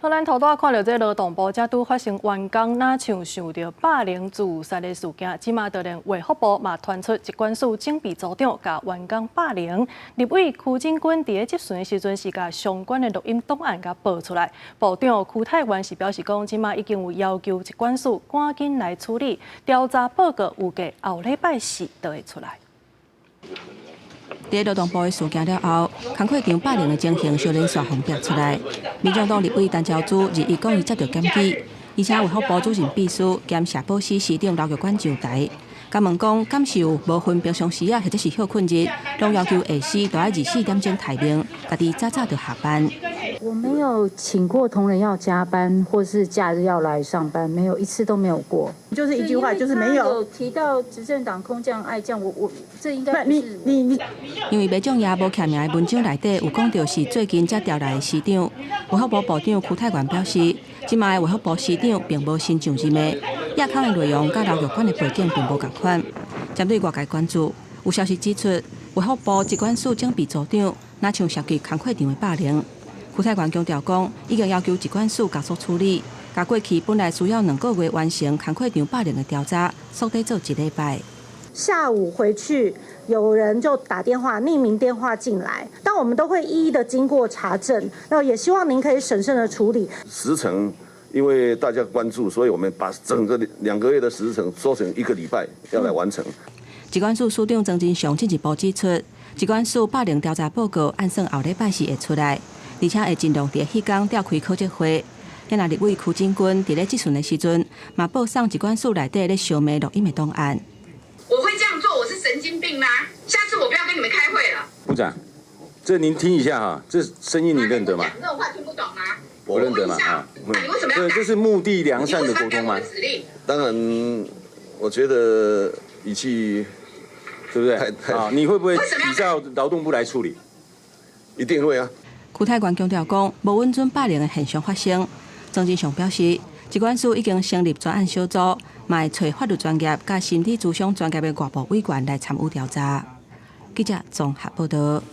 好，咱頭拄看著這勞動部才拄發生員工若像受著霸凌自殺的事件，這馬就連衛福部嘛傳出疾管署整備組長共員工霸凌。立委區振軍佇咧質詢的時陣是共相關的錄音檔案共報出來。部長邱泰源是表示講，這馬已經有要求疾管署趕緊來處理調查報告，預計後禮拜四就會出來。佇勞動部的事件了後，工課場霸凌的情形相連續予爆出來。民眾黨立委陳超姿日一講伊接著檢舉，而且衛福部主任秘書兼社保司司長劉玉管上台，共問講敢是有無分平常時啊，或者是歇睏日，攏要求下司都愛24點鐘待命，家己早早就下班。我沒有請過同仁要加班，或是假日要來上班，沒有一次都沒有過。就是一句話，就是沒有提到執政黨空降愛將，我這應該你你你，因為袂眾也無簽名的文章內底有講著是最近才調來的司長，衛福部部長邱泰源表示，這馬的衛福部司長並無新上任的，亞康的內容佮劉玉管的背景並無仝款。針對外界關注，有消息指出，衛福部疾管署整備組長，若像涉及工課場的霸凌。邱泰源強調講，已經要求疾管署加速處理，共過去本來需要2個月完成工課場霸凌的調查，縮短做一禮拜。下午回去，有人就打電話，匿名電話進來，但我們都會一一的經過查證。那也希望您可以審慎的處理。時程，因為大家關注，所以我們把整個2個月的時程縮成一個禮拜要來完成。疾管署署長莊人祥進一步指出，疾管署霸凌調查報告按算後禮拜四會出來。而且會盡量佇彼工召開考績會。遐立委區振軍佇咧質詢的時陣，嘛報送疾管署內底咧相罵錄音的檔案。我會這樣做，我是神經病嗎？下次我不要跟你們開會了。部長，這您聽一下哈，這聲音你認得嗎？講這種話聽不懂嗎？我認得嗎？啊，你為什麼要？這這是目的良善的溝通嗎？當然，我覺得語氣對不對？啊，你會不會比照勞動部來處理？一定會啊。邱泰源強調講，無允准霸凌的現象發生。莊人祥表示，疾管署已經成立專案小組，嘛會揣法律專業佮心理諮商專業的外部委員來參與調查。記者綜合報導。